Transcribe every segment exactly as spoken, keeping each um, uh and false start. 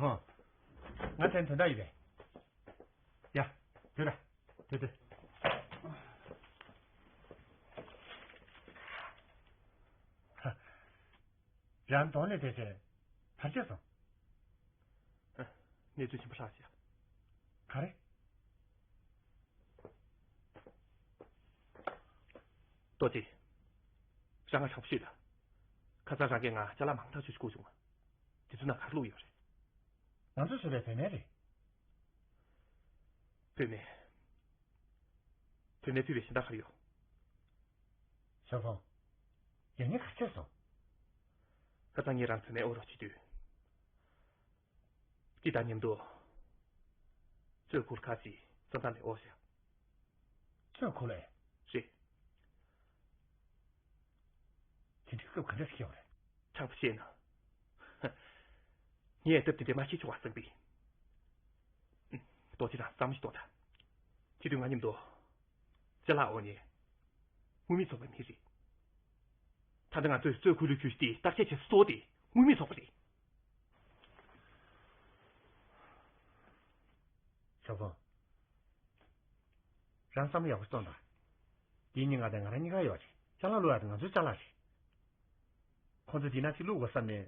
ཧོ། ང་དེ་དོན་དག་ཡིན་པས། ཡ། སྡོད་ར། སྡོད་སྡོད། རང་གདོང་ལས་དེ་བྱས། བར་ཆད་སོང་། ཨ། གནས་ཚུལ་ཆེན་པོ་ལྷག་ཤག་ག་རེ། ཏོ་ཅི། རང་ང་དྲང་པོ་ཤོད་དང་། ཁ་སང་རང་གིས་ང་ཅ་ལག་མང་དག་ཅིག་བསྐུར་བྱུང་ང་། དེ་ཚོ་ནང་ག་རེ་བླུགས་ཡོད་རེད། ང་ཚོས་བཟོས་པའི་བོད་སྨན་རེད། བོད་སྨན། བོད་སྨན་ཕུད་པའི་གཞན་དག་ག་རེ་ཡོད། ཞའོ་ཧྥང་། ཡང་སྙིང་ག་ཚད་སོང་། ཁ་སང་ངས་རང་བོད་སྨན་དབོར་རོགས་བྱེད་དུས། ཅི་དང་མཉམ་དུ། གཙོད་ཁུ་ཁ་ཅིག་བསམ་སྟངས་མེད་འོ་ཟེར། གཙོད་ཁུ་ལས། རེད། དེ་འདྲའི་སྐབས་ག་འདྲ་ཞིག་ཡོང་རེད། དྲང་པོ་བཤད་ན། ངས་སྟབས་དེ་འདྲ་མ་བྱེད་ཆོག་པ་བསམ་པས། ཏོ་ཅི་རང་བསམ་བློ་ཞིག་གཏོང་དང་། དེ་དུས་ང་མཉམ་དུ། ཅ་ལག་འོ་ནི། དངུལ་མེད་ཚོགས་པའི་མི་རེད། ད་ལྟ་ང་ཚོས་གཙོད་ཁུ་ལུ་ཁྱུ་ཞིག་དེ་བརྟག་དཔྱད་བྱེད་སྲོལ་དེ་དངུལ་མེད་ཚོགས་པ་རེད། ཞའོ་ཧྥང་། རང་བསམ་བློ་ཡག་པོ་གཏོང་དང་། འདི་གཉིས་ང་དང་ང་རང་གཉིས་ཀ་ཡོད་རེད། ཅ་ལག་བླུག་ཡག་དེ་ང་ཚོའི་ཅ་ལག་རེད། ཁོང་ཚོ་འདི་ན་ཅིག་བླུག་དགོས་བསམ་ནས།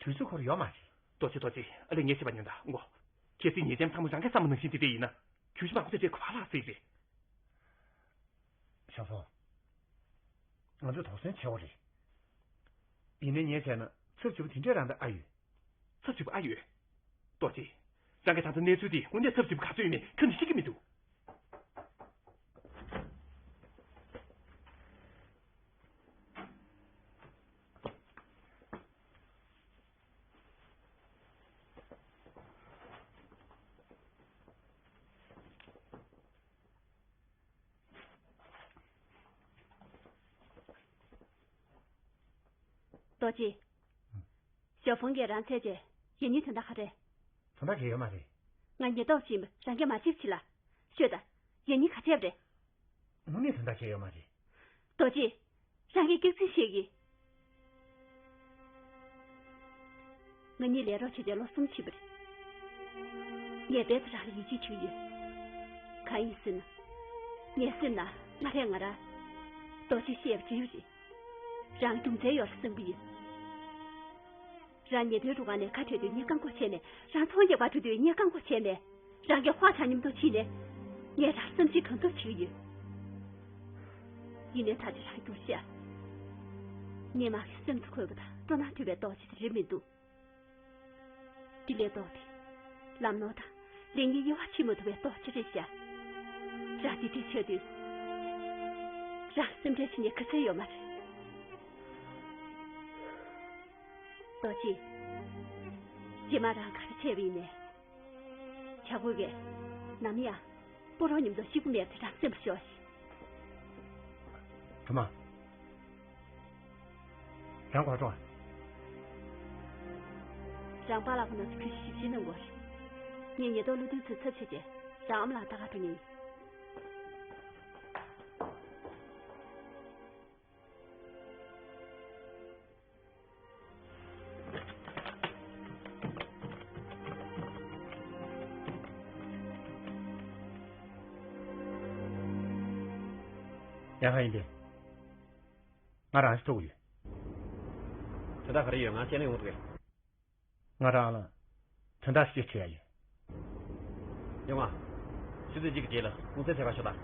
དུས་ཚོད་འཁོར་ཡོད་མ་རེད། ཏོ་ཅི་ཏོ་ཅི། ཨ་ལས་ངས་བཤད་པ་ཉོན་དང་མགོ། གལ་སྲིད་ཉེས་ཅན་ཚང་མ་རང་གིས་བསམ་པ་ནང་བཞིན་དེ་འདྲ་ཡིན་ན། གྱོད་གཞི་མང་པོ་དེ་འདྲའི་ག་པར་ལྷག་སྲིད་རེད། ཞའོ་ཧྥང་། ང་ཚོས་དོགས་ཟོན་བྱེད་དགོས་རེད། ཡིན་ནའི་ངས་བྱས་ན་ཚབས་ཆེ་པོ་དེ་འདྲས་རང་དང་ཨ་ཡོད། ཚབས་ཆེ་པོ་ཨ་ཡོད། ཏོ་ཅི། རང་གིས་ད་ལྟ་གནས་ཚུལ་དེ་དངོས་གནས་ཚབས་ཆེ་པོ་ག་ཚོད་ཡོད་མེད་ཁྱོན་ནས་ཤེས་ཀྱི་མི་འདུག་ཏོ་ཅི། ཞའོ་ཧྥང་གིས་རང་འཚོལ་རྗེས་ཡང་སྙིང་དོན་དག་ག་རེ། དོན་དག་གང་ཡང་ཡོད་མ་རེད། ང་ཉེན་རྟོག་བྱེད་པ་རང་གིས་མ་བྱེད་ཕྱི་ལ། ཤོད་དང་། ཡང་སྙིང་ག་བྱས་པ་རེད། དངོས་གནས་དོན་དག་གང་ཡང་ཡོད་མ་རེད། ཏོ་ཅི། རང་གིས་སྐྱག་རྫུན་བཤད་ཀྱི། ང་གཉིས་ལས་རོགས་བྱས་ཏེ་ལོ་གསུམ་ཕྱིན་པ་རེད། ངས་རྦད་དེ་རང་ལ་ཡིད་ཆེས་བྱེད་ཀྱི་ཡོད། གང་ཡིན་ཟེར་ན། ངའི་སེམས་ནང་ང་རང་ང་རང་། ཏོ་ཅི་བཤད་པ་འདྲ་པོ་རེད། རང་རྒྱུ་མཚན་ཡོད་ལ་བསམ་གྱི་ཡོད། རང་ཉེས་དོན་རུ་ཁག་ནས་ཁ་བྲལ་དུས་ངས་བཀག་འགོག་བྱས་ནས། རང་ཚོང་རྒྱག་པར་འགྲོ་དུས་ངས་བཀག་འགོག་བྱས་ནས། རང་གི་ཧྭ་ཁྲང་མཉམ་དུ་ཕྱིན་ནས། ངས་རང་བསམ་ཚུལ་གང་ཐུབ་བྱེད་ཀྱི་ཡོད། ཡིན་ནའི་ད་ཆ་རང་རྒྱུགས་ཤག་སྔོན་མ་གི་སེམས་སུ་འཁོད་པ་དང་སྤྲོ་སྣང་དོད་པའི་ཏོ་ཅི་དེ་རེད་མི་འདུག་འདི་ལས་ལྡོག་སྟེ། ལམ་ནོར་དང་ལས་ངན་དབྱེ་བ་ཕྱེ་མ་ཐུབ་པའི་ཏོ་ཅི་རེད་ཤག་རང་འདི་འདྲ་བྱས་དུས། རང་སེམས་ཁྲལ་བྱེད་མཁན་ག་ཚོད་ཡོད་མ་རེད། ཏོ་ཅི། རྗེས་མ་རང་ག་རེ་བྱས་པ་ཡིན་ནའི། བྱ་དགོས་པས། ནམ་ཡང་། སྤོ་རོགས་མཉམ་དུ་གཤིས་པོ་མེད་པ་དེ་རང་སེམས་ལ་ཤོག་ཤིག་ཐུ་མ། རང་གོ་ཀྲོང་། རང་པཱ་ལགས་ཁོ་ན་ཚོ་ཁྱོད་ཞིབ་བཤེར་གནང་དགོས་རེད། ངས་ཉེན་རྟོག་བློ་མཐུན་ཚོའི་ཚབ་བྱས་རྗེས་རང་ཨ་མ་ལགས་ལྟ་ག་འགྲོ་མཁན་ཡིན། ཡང་ཧ་ཡིན་ཏེ། ང་རང་ཞིག་ཐུག་ཡོད། དོན་དག་ག་རེ་ཡོད། ང་བཤད་ན་ཡོང་གི་འདུག་གས། ང་རང་ལ་དོན་དག་ཞིག་དྲི་ཡ་ཡོད། ཡོང་ང་། ཆུ་ཚོད་གཅིག་གི་རྗེས་ལ་གུང་སེང་ཟེར་བ་ཤོག་དང་།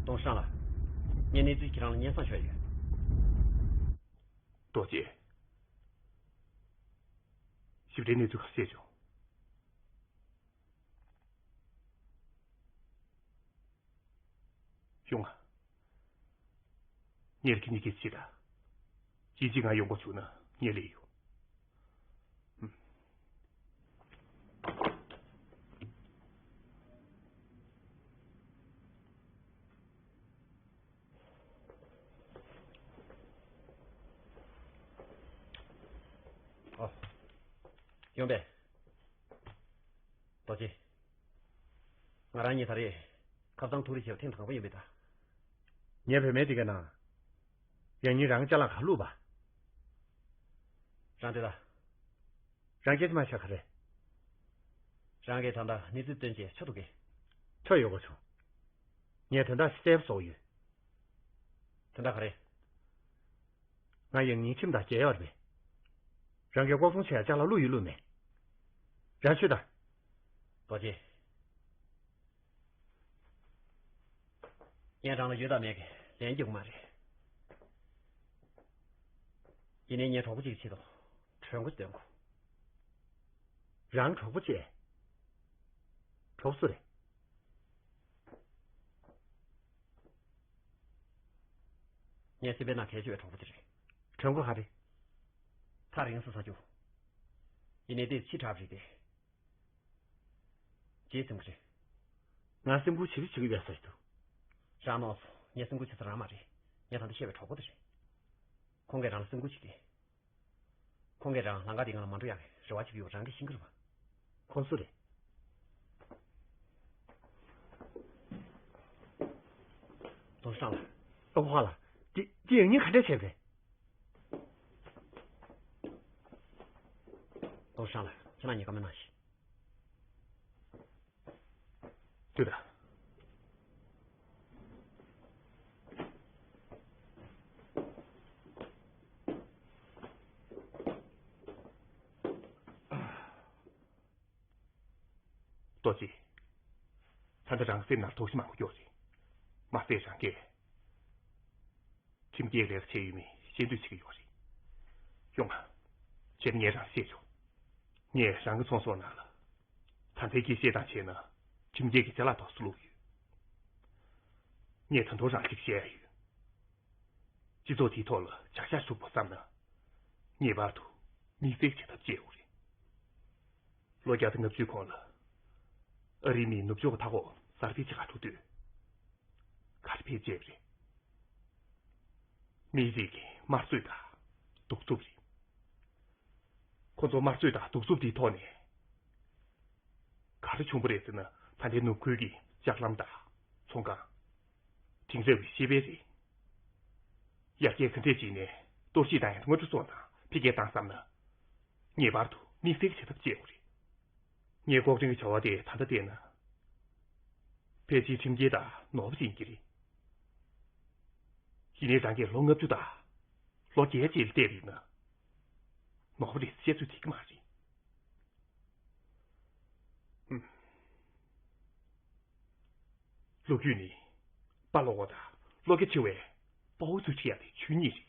ཏོང་ཧྲན་ལགས། ངས་གནས་ཚུལ་ཁྱེད་རང་ལ་སྙན་སེང་ཞུ་ཡ་ཡོད། ཏོ་ཅི། ཞིབ་ཕྲའི་གནས་ཚུལ་ཁག་བཤད་ཆོག་ཡོང་ང་། ངས་ཁྱེད་གཉིས་ཀྱི་ཆེད་དུ། ཡིན་གཅིག་ང་ཡོང་སྒོ་བྱུང་ན་ངས་ལས་ཡོད། ཨུམ། ཨོ། ཡོང་པས། ཏོ་ཅི། ང་རང་གཉིས་ད་རེས་ ཁ་སང་ཐུག་རེས་བྱས་པ་ཐེངས་དང་པོ་ཡིན་པས་ད། ངས་བུད་མེད་དེ་ག་ན། ཡང་སྙིང་རང་ཅ་ལག་ག་བླུགས་པ། རང་དེ་ལ། རང་སྐད་ཆ་མ་བཤད་ག་རེ། རང་གིས་ད་ལྟ་གནས་ཚུལ་བཏོན་བྱས་ཆོ་འདུག་གས། ཆོ་ཡོད་གོ་བྱུང་། ངས་དོན་དག་གསལ་པོ་བཟོ་ཡོད། དོན་དག་ག་རེ། ང་ཡང་སྙིང་ཁྱིམ་དང་མཇལ་ཡོད་རེད་པས། རང་གིས་ལྐོག་ཚོང་བྱས་ཡ་ཅ་ལག་བླུགས་ཡོད་བླུགས་མེད། རང་ཤོད་དང་། རྡོ་རྗེ། ངས་རང་ལ་ཡོད་དང་མེད་ཀྱི་ལན་རྒྱག་གི་མ་རེད། ཡིན་ནའི་ངའི་གྲོགས་པོ་གཅིག་གི་ཆེད་དུ་གྲོས་འགོ་འདོན་དགོས། རང་གྲོགས་པོ་བྱས། གྲོགས་སུ་རེད། ངའི་སེམས་པའི་ནང་གལ་ཆེ་བའི་གྲོགས་པོ་དེ་རེད། གྲོས་འགོ་ག་རེ། ཐག་རིང་སུ་ས་རྒྱུ། ཡིན་ནའི་དེ་ཕྱི་དྲགས་རེད་དེ། ཅེས་སེམས་ཀྱི་རེད། ང་སེམས་ཁུར་བྱེད་ཀྱི་བྱེད་ཀྱི་ཡོད་ས་ཞིག་འདུག་རང་ནོར་སོང་། ངས་སེམས་ཁུར་བྱེད་ས་རང་མ་རེད། ངས་ད་ལྟ་བཤད་པའི་གྲོགས་པོ་དེ་རེད། ཁོང་གིས་རང་ལ་སེམས་ཁུར་བྱེད་ཀྱི། ཁོང་གིས་རང་ལམ་ཁ་འདི་སྒང་ལ་མ་འགྲོ་ཡག་གི་རེ་བ་བྱེད་ཀྱི་ཡོད་པ་རང་གིས་ཤེས་ཀྱི་རེད་པ། ཁོང་སུ་རེད། ཏོང་ཧྲང་ལགས། ཏོང་ཧྥང་ལགས། ཅི་ཅི་ཡང་སྙིང་ག་འདྲ་བྱས་པས། ཏོང་ཧྲང་ལགས། ཁྱེད་རང་ཉེན་ཁ་མི་གནང་ཞིག་ལྟོས་དང་། རྡོ་རྗེ། ད་ལྟ་རང་སེམས་ནང་དོགས་གཞི་མང་པོ་ཡོད་རེད། མ་ཟད་རང་གིས་ཁྲིམས་འགལ་ལས་ཀ་བྱས་ཡོད་མེད་ཤེས་འདོད་བྱེད་ཀྱི་ཡོད་རེད། ཡོང་ང་། བྱས་ན་ངས་རང་ལ་བཤད་ཆོག་ངས་རང་གི་ཚོང་ཟོག་ནང་ལ་ད་ལྟའི་དགེ་བཤེས་དང་བྱས་ན་ཁྲིམས་འགལ་གྱི་ཅ་ལག་ཏོག་ཙམ་བླུགས་ཡོད། ངས་ད་དུང་རང་ལ་ཅིག་བཤད་ཡ་ཡོད། སྤྱི་ཚོགས་དེའི་ཐོག་ལ་བྱ་གཞག་ཞུགས་པ་བསམ་ན། ངེས་པར་དུ་དམིགས་བསལ་བྱེད་ཐབས་སྤྱད་དགོས་རེད། ལོ་བརྒྱ་དང་ལྔ་བཅུའི་གོང་ལ་ཨ་རིའི་མིས་ནུབ་ཕྱོགས་ཀྱི་མཐའ་འཁོབ་གསར་སྤེལ་བྱེད་གར་འགྲོ་དུས། ག་རེ་ཕལ་ཆེར་བྱས་པ་རེད། མིའི་རིགས་ཀྱི་དམར་གསོད་དང་གདུག་རྩུབ་རེད། ཁོ་ཚོ་དམར་གསོད་དང་གདུག་རྩུབ་དེའི་ཐོག་ནས། ག་རེ་བྱུང་བ་རེད་ཟེར་ན། ད་ལྟའི་ནུབ་ཁུལ་གྱི་ལྕགས་ལམ་དང་ཚོང་ཁང་། དེང་རབས་ཀྱི་ཤེས་དཔལ་རེད། ཡར་རྒྱས་ག་འདྲས་བྱས་ནས་གཏོར་བཤིག་དང་ཡང་དངོས་འབྲེལ་སོགས་དང་འཕེལ་རྒྱས་བཏང་བསམ་ན། ངེས་པར་དུ་དམིགས་བསལ་བྱེད་ཐབས་སྤྱད་དགོས་རེད། ངས་ལྐོག་འདྲེན་གྱི་བྱ་བ་དེ་ད་ལྟ་བལྟས་ན། ཕལ་ཆེར་ཁྲིམས་འགལ་དང་ནོར་བ་ཅིག་ཡིན་གྱི་རེད། ཡིན་ནའི་རང་གིས་ལོ་ལྔ་བཅུ་དང་ལོ་བརྒྱད་ཅིག་ལ་བལྟས་པ་ཡིན་ན། ནོར་བ་རེད་བཤད་ཚོད་ཐིག་གི་མ་རེད། ཨུམ། ལོ་རྒྱུས་ནི་དཔའ་བློ་བོ་དང་བློ་རྒྱ་ཆེ་བས་དཔའ་བོ་ཚོས་ཁྲིད་ཡག་དེ་ཆོས་ཉིད་རེད།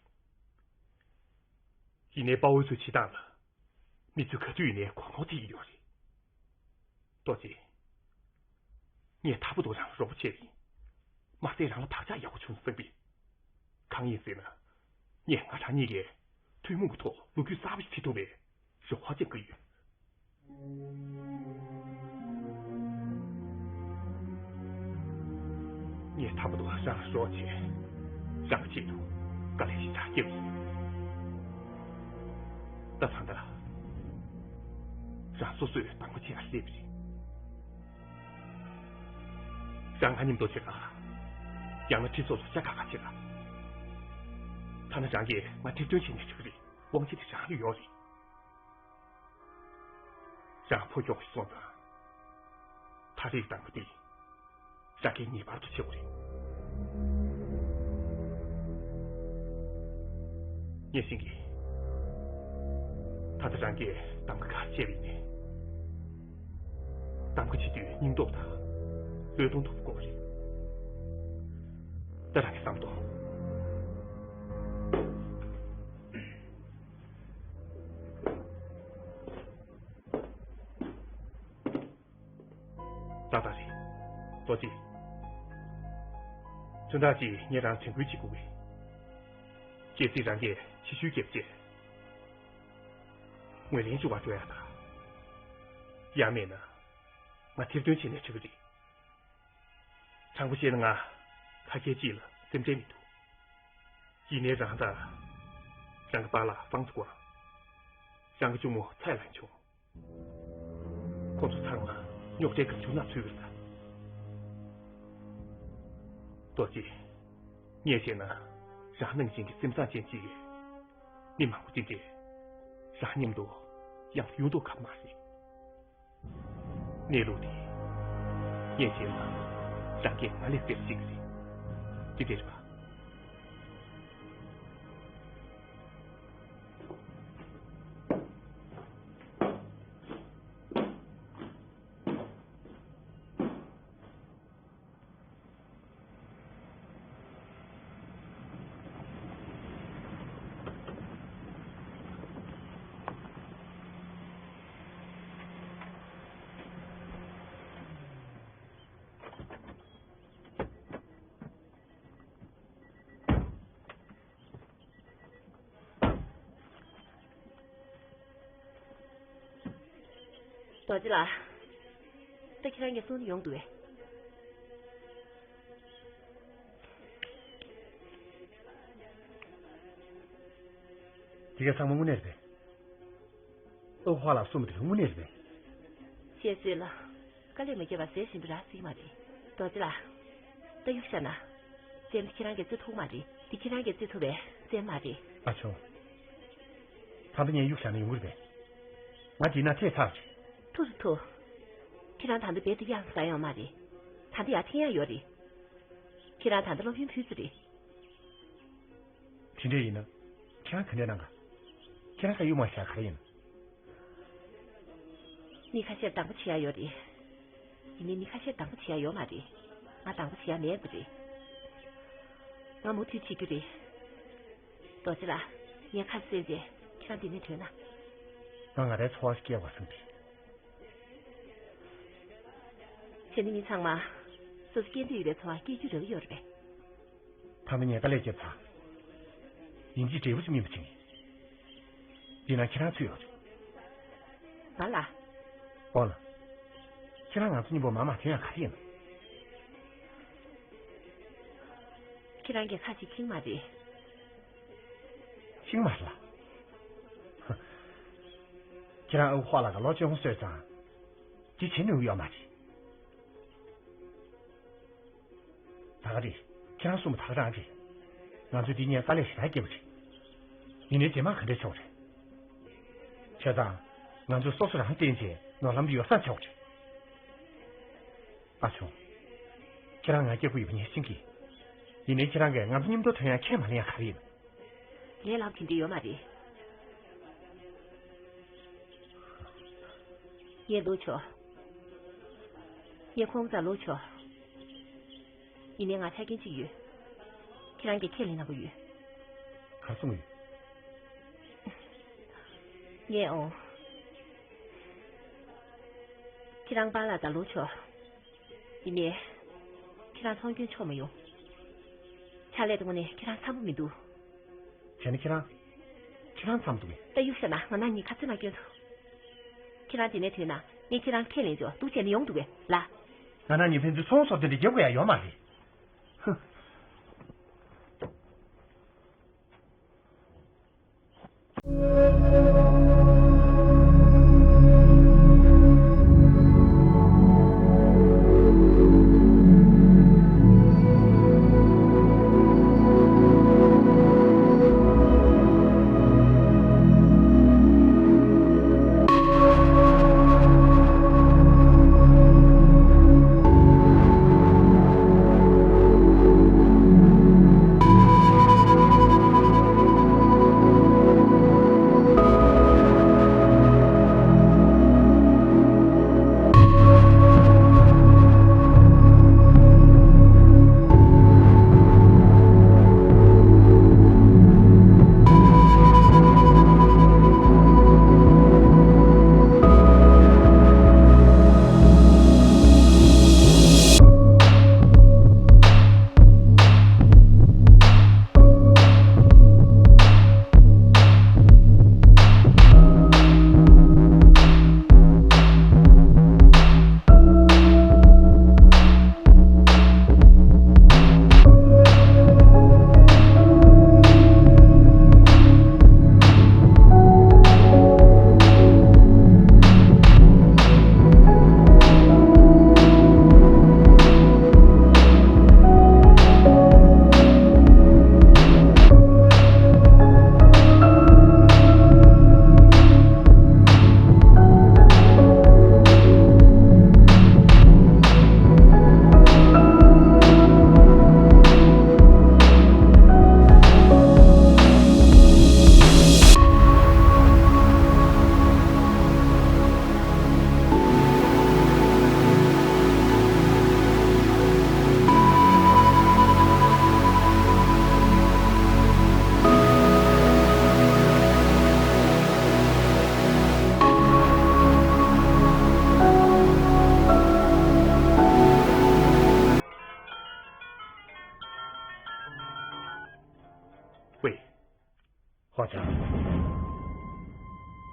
ཡིན་ནའི་དཔའ་བོ་ཚོས་བྱེད་སྟངས་ལ་མི་ཚོས་ག་དུས་ཡིན་ནའི་གོ་ནོར་ཐེབས་ཀྱི་ཡོད་རེད། རྡོ་རྗེ། ངས་ཐར་པ་དུ་རང་ལ་རོགས་པ་བྱས་པ་ཡིན། མ་ཟད་རང་ལ་བག་ཆགས་ཡག་པོ་བྱུང་བསམ་པས། གང་ཡིན་ཟེར་ན། ངས་ང་རང་གཉིས་ཀས་ཐུན་མོང་གི་ཐོག་ལོ་རྒྱུས་གསར་པ་ཞིག་བྲིས་ཐུབ་པའི་རེ་བ་བཅང་གི་ཡོད། ངས་ཐར་པ་དུ་རང་ལ་རོགས་བྱས། རང་གི་ཆེད་དུ་དཀའ་ལས་ཞེ་དྲག་བརྒྱབ་ཡིན། ད་ད་ལྟ་རང་སོ་སོས་གདམ་ག་བྱེད་ཡ་སླེབས་རེད། རང་ང་མཉམ་དུ་བྱེད་ག་ཡང་ན་ཁྲི་ཚོ་ལ་ཤ་ཁ་ཁ་བྱེད་ག་ད་ནི་རང་གིས་ང་ཁྲི་སྟོན་བྱས་ནས་ཆོག་གི་རེད། དབང་ཆ་དེ་རང་ལ་ཡོད་རེད། རང་ཕོ་ཁྱོག་གི་སོང་ཙང་། ད་རེས་གདམ་ག་དེ་རང་གིས་ངེས་པར་དུ་བྱེད་དགོས་རེད། ངས་ཤེས་ཀྱི། ད་ལྟ་རང་གིས་གདམ་ག་ག་རེ་བྱས་པ་ཡིན་ནའི། གདམ་ག་བྱེད་དུས་སྙིང་སྟོབས་དང་བློས་གཏོང་ཐུབ་དགོས་པ་རེད། ད་རང་གིས་བསམ་དོ། ཏག་ཏག་རེད། རྡོ་རྗེ། དོན་དག་ཅིག་ངས་རང་དྲན་སྐུལ་བྱེད་དགོས་ཀི། གལ་སྲིད་རང་གིས་ཕྱི་ཤུལ་རྒྱབ་རྗེས་ངོས་ལེན་བྱུང་བ་འགྲོ་ཡ་དང་། ཡང་མེད་ན། ང་ཐེར་འདོན་བྱས་ནས་ཆོག་གི་རེད། དྲང་པོ་བཤད་ན་ང་ཁ་སྐད་ཅིག་ལ་སེམས་ཁྲལ་མི་འདུག་ཡིན་ནའི་རང་དང་། རང་གི་པཱ་ལགས་ཧྥང་ཙི་ཀོ། རང་གི་གཅུང་མོ་ཚའེ་ལན་ཆུང་། ཁོང་ཚོ་ཚང་མ་རྙོག་དྲའི་སྒང་ཆུང་ན་ཚུད་པ་རེད་ད། རྡོ་རྗེ། ངས་བྱས་ན་རང་ནང་བཞིན་གྱི་སེམས་བཟང་ཅན་ཅིག་ཡོད། མི་མང་པོ་ཅིག་གིས་རང་མཉམ་དུ་ཡང་ཡོང་འདུག་ག་མ་རེད། གནས་ལུགས་དེ་ངས་བྱས་ན་རང་གིས་ང་ལས་ཟེར་ཞིག་རེད། དེ་འདྲ་རེད་པ། རྡོ་རྗེ་ལགས། ད་ཁྱེད་རང་གིས་གསུང་དུ་ཡོང་འདུག་གས། དེ་ག་ཚང་མ་དངོས་གནས་རེད་པས། ཨོ་ཧྭ་ལགས་གསུངས་པ་དེ་དངོས་གནས་རེད་པས། བཤད་སྲོལ་ལ། དཀའ་ལས་མ་བརྒྱབ་པར་ཟས་ཞིམ་པོ་རག་སྲིད་མ་རེད། རྡོ་རྗེ་ལགས། ད་གཡུག་བཞག་ན། རྩེད་མོ་ཁྱེད་རང་གིས་རྩེ་ཐུབ་མ་རེད། འདི་ཁྱེད་རང་གིས་རྩེ་ཐུབ་པའི་རྩེད་མོ་མ་རེད། ཨ་ཆུང་། ད་ལྟ་ངས་གཡུག་བཞག་ན་ཡོང་གི་རེད་པས། ང་འདི་ན་ཐད་ཚར་རེད། ཐུག་རེད་ཐུག་ཁྱེད་རང་ད་ལྟ་རྦད་དེ་གཡང་ཟ་ཡོང་མ་རེད། ད་ལྟ་ཡར་འཐེན་ཡག་ཡོད་རེད། ཁྱེད་རང་ད་ལྟ་སློབ་ཡོན་ཕུལ་རྩིས་རེད། དེ་འདྲ་ཡིན་ན། ཁྱེད་རང་ག་འདྲ་གནང་ག་ཁྱེད་རང་ཁ་གཡུག་མ་བཞག་ག་རེ་ཡིན། མི་ཁ་ཤས་སྡང་པོ་བྱེད་ཡ་ཡོད་རེད། ཡིན་ནའི་མི་ཁ་ཤས་སྡང་པོ་བྱེད་ཡ་ཡོད་མ་རེད། ང་སྡང་པོ་བྱེད་ཡ་མེད་པ་རེད། ང་མུ་མཐུད་བྱེད་རྒྱུ་རེད། རྡོ་རྗེ་ལགས། ངས་ཁ་གསལ་རྗེས་ཁྱེད་རང་འདི་ནས་ཐོན་ན། ང་ང་རའི་འཚོ་བ་སྐྱེལ་བར་སེམས་ཏེ། བྱས་ན་མི་ཚང་མ་སོ་སོ་སྐྱེལ་འདོད་ཡོད་པའི་འཚོ་བ་སྐྱེལ་རྒྱུ་རེ་བ་ཡོད་རེད་པས། ད་ནི་ངས་དཀའ་ལས་བརྒྱབ་ཚར། ཡིན་གཅིག་འབྲས་བུ་ཅིག་སྨིན་པ་བྱེད་ངེས། འདི་ན་ཁྱེད་རང་ཚུད་ཡོད་རེད། ང་ལ། ཨོ་ལ། ཁྱེད་རང་ང་ཚོ་མཉམ་པོ་མར་མར་ཐོན་ཡག་ག་རེ་ཡིན། ཁྱེད་རང་གིས་ཁ་ཅིག་ཁེངས་མ་རེད། ཤིང་མར་ལ། ཁྱེད་རང་ཨ་ཁུ་ཧྭ་ལགས་ཀྱི་ལོ་ཆེན་ཧོང་སོས་ཙང་། ཅི་བྱེད་ནུས་ཡོད་མ་རེད། ད་ག་རེད། ཁྱེད་རང་གསུངས་པ་ད་ག་རང་རེད། ང་ཚོས་འདི་ངས་དཀའ་ལས་ཞེ་དྲག་བརྒྱབ་པ་རེད། ཡིན་ནའི་རྗེས་མ་ག་འདྲ་ཆོག་རེད། བྱས་ཙང་། ང་ཚོས་སོ་སོ་རང་བརྟེན་བྱས་ནོར་ལམ་འདི་ཡོལ་ས་ཆོག་རེད། ཨ་ཆུང་། ཁྱེད་རང་ང་སྐྱག་པ་ཡོད་པ་ངས་ཤེས་ཀྱི། ཡིན་ནའི་ཁྱེད་རང་གིས་ང་ཚོ་མཉམ་དུ་ཐོན་ཡག་ཁས་མ་ལེན་ཡག་ག་རེ་ཡིན། ལས་སླ་པོ་དེ་འདྲ་ཡོད་མ་རེད། ངས་ལོག་ཆོག་ངས་ཁོང་རྩར་ལོག་ཆོག་ཡིན་ནའི་ང་ཆ་རྐྱེན་གཅིག་ཡོད། ཁྱེད་རང་གིས་ཁས་ལེན་གནང་དགོས་ཡོད། ག་རེ་གསུངས་ཡོད། ངས་འོང་། ཁྱེད་རང་པཱ་ལགས་རྩར་ལོག་ཆོག་ཡིན་ནའི། ཁྱེད་རང་ཚོང་སྐྱོན་ཕྱོགས་མ་ཡོང་། ཕྱག་ལས་དེ་དངོས་གནས་ཁྱེད་རང་འཚམ་པོ་མི་འདུག་བྱས་ན་ཁྱེད་རང་། ཁྱེད་རང་འཚམ་འདུག་གས། ད་གཡུག་བཞག་ན་ང་ནང་གཉིས་ག་ཚོད་མ་སྐྱོན་ཐུབ། ཁྱེད་རང་འདི་ནས་ཐོན་ན་ངས་ཁྱེད་རང་ཁས་ལེན་ཆོག་འདུག་བྱས་ན་ཡོང་འདུག་གས་ལ། ང་ནང་གཉིས་ཕན་ཚུན་ཚོང་ཟོག་དེ་འདྲ་རྒྱག་དགོས་ཡ་ཡོད་མ་རེད། ཧུ།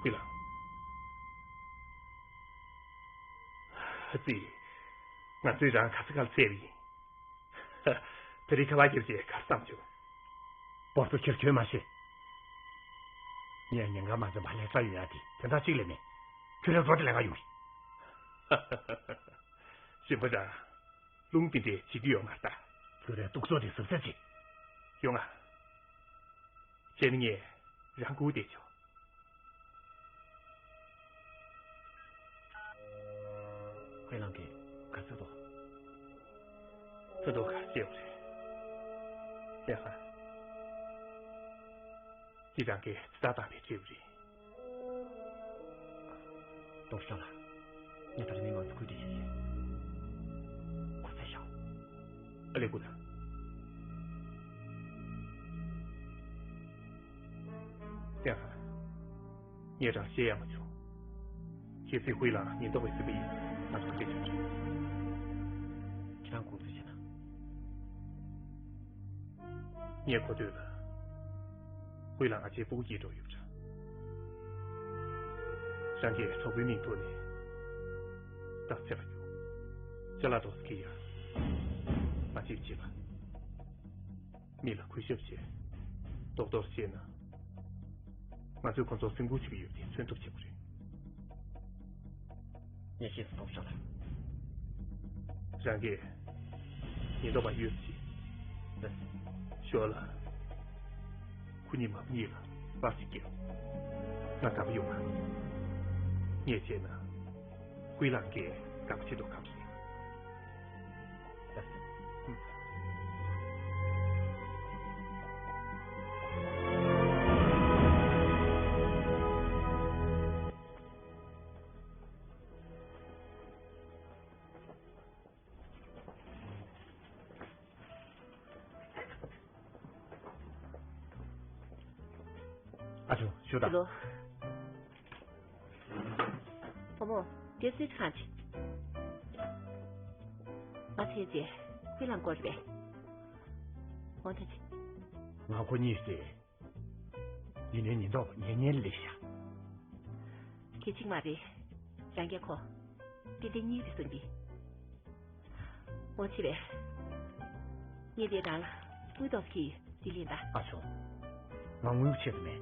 ཀུན་ལ། ཙི། ང་ཚོས་རང་ག་ས་ག་ལ་བཙལ་བ་ཡིན། བོད་རིགས་ཁ་པར་བརྒྱབ་རྗེས་ག་རེ་བསམ་བྱུང་། སྤོར་ཚོ་ཁྱེར་ཁྱོད་མ་ཤེས། ངས་ཉིན་གང་མ་འཛེམ་པ་ལྷ་ས་ཡོང་ཡ་དེ་དེ་འདྲ་གཅིག་ལས་མེད། ཁྱོད་རང་འགྲོ་དེ་ལས་ང་ཡོང་གི། ཞིམ་པོ་རང་། རླུང་དེ་འདྲས་བྱེད་ཀྱི་ཡོད་མ་རེད་ད། ཁྱོད་རའི་སྡུག་སོ་དེ་གཟབ་གཟབ་བྱེད། ཡོང་ང་། བྱས་ན་ངས་རང་སྒུག་བསྡད་ཆོག་ཧུའེ་ལང་གིས་ག་ཚོད་དོ། ཚོད་དོ་ག་བྱེད་པ་རེད། ལེ་ཧ། ཁྱེད་རང་གིས་ཙི་ཏ་བཏང་བའི་འབྲས་བུ་རེད། ཏོག་ཤོག་ལ། ངས་ད་རེས་མི་མང་ཚོ་ཁུལ་དུ་ཡིན་ཞེས། ཁོ་ཚེ་ཤོག་ཨ་ལེ་ཀུ་ད། ཏེ་ཧ། ངས་རང་བཤད་ཡ་མ་བྱུང་། ཁྱེད་ཚོས་ཧུའེ་ལང་ཉེན་རྟོག་པའི་སྲིད་པ་ཡིན་ང་ཚོ་ཁ་གཏད་གཅོག་བྱེད། ཁྱེད་རང་དགོངས་ཚུལ་བྱས་ན། ངས་གོ་ཐོས་ལ། ཧུའེ་ལང་ཨ་ཅེ་སྤུ་གུ་སྐྱེས་འགྲོ་ཡོད་པ་འདྲ། རང་གིས་གྲོགས་པོའི་མིང་ཐོག་ནས་རྟགས་ཆད་པ་རྒྱུ། ཅ་ལག་ཏོག་ཙམ་ཁྱེར་ཡ། མ་བྱེད་བྱེད་པ། མི་ལ་གུས་ཞབས་བྱེད། རྡོག་རྡོག་བྱས་ན། ང་ཚོས་ཁོ་ཚོར་སེམས་ཁུར་བྱེད་ཀྱི་ཡོད་དེ་མཚོན་ཐུབ་བྱེད་དགོས་རེད། ངས་ཤེས་སུ་རྟོགས་ཤོག་ལ། རང་གིས་ཉེན་རྟོག་པ་གཡོལ་ཟིན། འདི། ཞོར་ལ། ཁོ་གཉིས་མ་བུ་གཉིས་ལ་པར་ཞིག་སྐྱེལ། ང་དགའ་པོ་ཡོང་ང་། ངས་བྱས་ན། ཧུའེ་ལང་གིས་དགའ་པོ་བྱེད་མདོག་ཁ་པོ་ཞིག་ཨ་ཅོ། ཞུ་དང་། ལོ། བུ་མོ། དེ་སུས་ཁང་ཆེ། ང་ཚེ་རྗེ། ཧུའེ་ལང་སྐོར་རེད། འོ་ད་ཅི། ང་ཁོ་གཉིས་ཏེ། ཡིན་ནའི་ཉེན་རྟོག་ཉན་ཉན་ལས་ཤ། གལ་ཆེ་མ་རེད། རང་རྒྱལ་ཁོ། ཏན་ཏན་གཉིས་རེད་སོང་གི། འོ་ཆེ་བས། ངས་དེ་རང་ལ་དངུལ་ཏོག་ཙམ་ཡོད་དེ་ལེན་ད། ཨ་ཅོ། ང་དངུལ་ཆེད་དུ་མེད།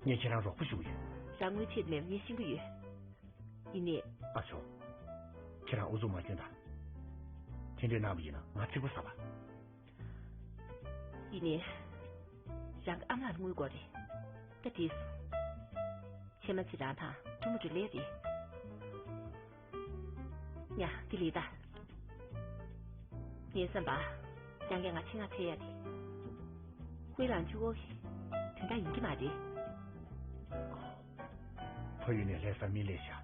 ངས་ཁྱེད་རང་རོགས་པ་ཞུ་གི་ཡོད། རང་དངུལ་ཆེད་དུ་མེད་པ་ངས་ཤེས་ཀྱི་ཡོད། ཡིན་ནའི། ཨ་ཅོ། ཁྱེད་རང་ཨུ་ཚུགས་མ་སྐྱོན་དང་། དེ་འདྲས་གནང་བ་ཡིན་ན་ང་ཚིག་པ་ཟ་བ། ཡིན་ནའི། རང་གི་ཨ་མ་ལགས་ལ་དངུལ་དགོས་རེད། ད་དེས། ཆེ་མ་ཚེ་རང་དང་ཐུ་མོ་འགྲོ་ལེ་རེད། ཡ། དེ་ལས་ད། ངའི་བསམ་པ། རང་གིས་ང་ཆེད་མངགས་འཚོལ་ཡ་དེ། ཧུའེ་ལང་གཅིག་པོ་གི་དོན་དག་ཡིན་གྱི་མ་རེད། ཕ་ཡུལ་ནས་ལྷ་ས་མི་སླེབས་ཤག་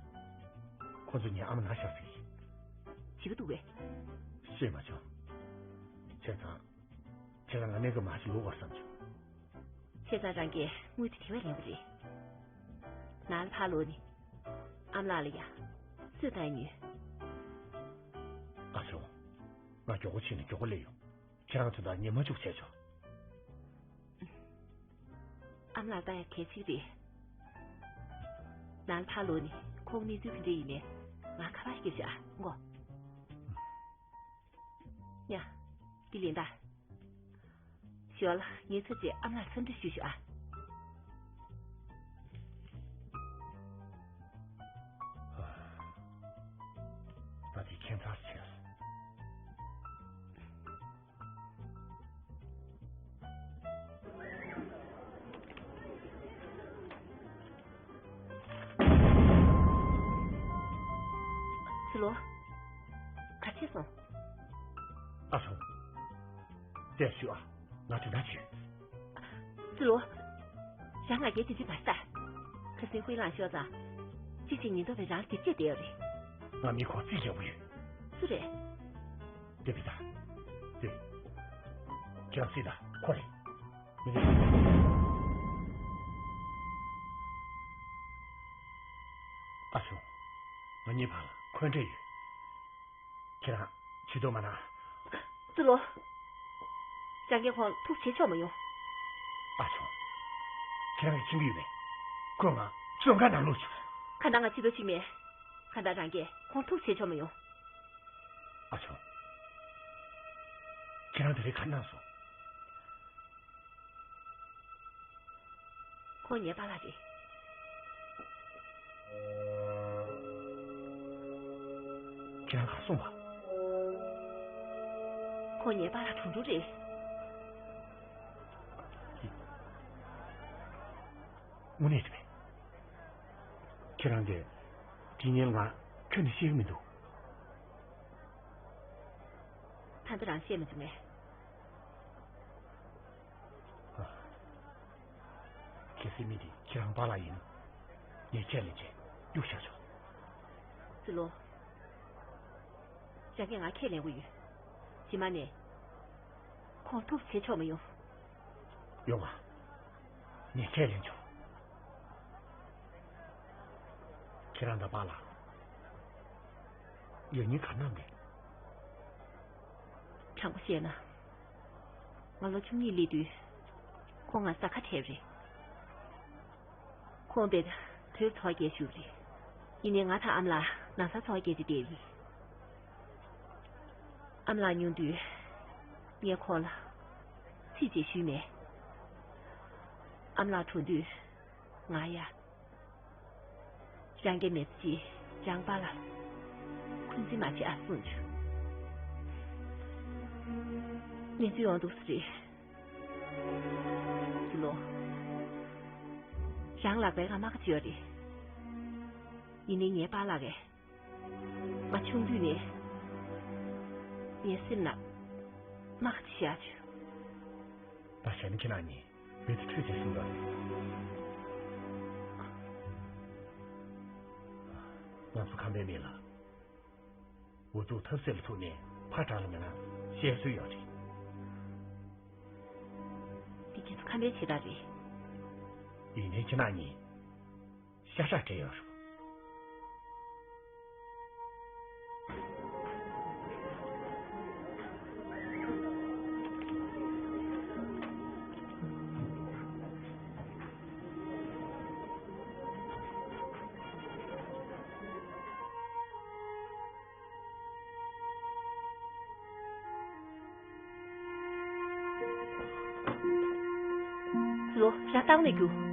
ཁོ་ཚོ་ངའི་ཨ་མ་ན་ཤག་ཟེར་གྱི། བྱེད་ཀྱི་འདུག་གས། ཤེས་མ་བྱུང་། བྱས་ཙང་། ཁྱེད་རང་ང་གནས་སྐབས་མ་ཞིག་ལོག་དགོས་བསམ་བྱུང་། བྱས་ཙང་རང་གིས་དངུལ་དེ་དེ་བས་ལེན་པ་རེད། ནང་ལ་ཕར་ལོག་ནས། ཨ་མ་ལགས་ལ་ཡ། གསོལ་བཏབ་ཉོས། ཨ་ཅོ། ང་མགྱོགས་པོ་ཕྱིན་ནས་མགྱོགས་པོ་སླེབས་ཡོང་། ཁྱེད་རང་དོན་དག་ཉན་མ་བཅུག་བྱས་ཆོག་ཨ་མ་ལགས་ད་ཡ་གལ་ཆེ་རེད། ནང་ལ་ཕར་ལོག་ནས་ཁོང་གནས་ཚུལ་ག་འདྲ་ཡིན་ནའི་ང་ཁ་པར་བརྒྱབ་ཤོག་ཨ་མགོ། ཡ། འདི་ལེན་ད། ཞོར་ལ་ངའི་ཚབ་བྱས་ཨ་མ་ལགས་འཚམས་འདྲི་ཞུ་ཤོག་ཨ། ད་དེ་ཁྱད་མཚར་ཆེ། ཚུ་ལོ། ག་ཚོད་སོང་། ཨ་ཚོ། བལྟས་ཞུ་ཨ། ང་དོན་དག་ཅིག་ཚུ་ལོ། རང་ང་རྒྱལ་དེ་འདྲ་མ་ཟ། ཁ་སང་ཧུའེ་ལང་ཤོར་ཙང་། ཅི་ཞིག་ཉེན་རྟོག་པས་རང་ལ་དེབ་ཅེས་བསྡད་ཡོད་རེད། ང་མི་ཁོ་རྩིས་རྒྱག་གི་ཡོད། སུ་རེད། དེ་བི་ད། དེ། ཁྱེད་རང་རྩིས་ད་ཁོ་རེད། མི་རེད། ཨ་ཞོ། ང་གཉིས་བར་ལ་འཁོན་འགྲས་ཡོད། ཁྱེད་རང་ཇུས་གཏོགས་མ་གནང་། ཙི་ལོ། རང་གིས་ཁོང་ཐུག་བྱེད་ཆོག་མ་ཡོང་། ཨ་ཞོ། ཁྱེད་རང་གིས་མཁྱེན་གྱི་ཡོད་པས། ཁོས་ང་བཙོན་ཁང་ནང་བླུགས་བྱུང་། གང་ལྟར་ང་འཆི་ལྟོ་གཅིག་མེད། གང་ལྟར་རང་གིས་ཁོང་ཐུག་བྱེད་ཆོག་མི་ཡོང་། ཨ་ཆོ། ཁྱེད་རང་དེ་རིང་ག་རེ་གནང་སོང་། ཁོང་ངའི་པཱ་ལགས་རེད། ཁྱེད་རང་ག་རེ་གསུངས་པ། ཁོང་ངའི་པཱ་ལགས་དྲུང་དྲུང་རེད། དངོས་གནས་རེད་པས། ཁྱེད་རང་གིས་དེ་སྔོན་ང་ཁྱོན་ནས་ཤེས་ཀྱི་མི་འདུག། ད་ལྟ་རང་ཤེས་མི་ཐུབ་ངས། ཨ། གལ་སྲིད་མི་དེ་ཁྱེད་རང་པཱ་ལགས་ཡིན་ན། ངས་ཁས་ལེན་བྱས་གཡུག་བཞག་ཆོག། ཙི་ལོ། རང་གིས་ང་ཁས་ལེན་དགོས་ཡོད། རྗེས་མ་ནས་ཁོང་ཐུག་བྱེད་ཆོག་མི་ཡོང་། ཡོང་ང་། ངས་ཁས་ལེན་ཆོག། ཁྱེད་རང་དང་པཱ་ལགས་ཡང་སྙིང་ག་རེ་ནས་མེད། དྲང་པོ་བཤད་ན། ང་ལོ་བཅུ་གཉིས་སླེབས་དུས། ཁོང་ང་ས་ཁ་བྲལ་བ་རེད། ཁོང་དེར་བོད་ཚོགས་རྒྱལ་བཞུགས་པ་རེད། ཡིན་ནའི་ང་དང་ཨ་མ་ལགས་ན་ཚ་ཚོགས་རྒྱལ་གྱི་སྡེ་རེད། ཨ་མ་ལགས་ཉུང་དུས། ངས་ཁོང་ལ་ཚིག་གཅིག་ཞུས་མེད། ཨ་མ་ལགས་གྲོངས་དུས། ང་ཡ། རང་གི་མི་ཚེ་གཅིག་རང་པཱ་ལགས་འཁོན་འཛིན་མ་བྱེད་ཨ་གསུངས་བྱུང་། གནས་ཚུལ་ཡོང་འདུག་ས་རེད། ཙི་ལོ། རང་ལག་པའི་ང་རྨ་ཁ་ཅིག་ཡོད་རེད། ཡིན་ནའི་ངའི་པཱ་ལགས་ཀྱིས། ང་ཆུང་དུས་ནས་ངའི་སེམས་ནང་རྨ་ཁ་ཅིག་བཞག་བྱུང་། ད་བྱས་ན་ཁྱེད་རང་གཉིས་བོད་དུ་འཕྲོད་བཅུག་ཟིན་པ་རེད། ང་ཚོ་ཁམས་པའི་མི་ལ། འུ་ཚོ་ཐབས་ཟད་ལ་ཐུག་ནས་ཕར་དྲག་ལ་མེད་ན་བཤད་སྲོལ་ཡོད་རེད། འདི་ཁྱེད་ཚོ་ཁམས་པའི་བྱེད་སྟངས་རེད། ཡིན་ནའི་ཁྱེད་རང་གཉིས་ཤ་ཁྲག་འདྲེས་ཡོད་རེད། ལོ། རང་བཏང་ནས་རྒྱུགས།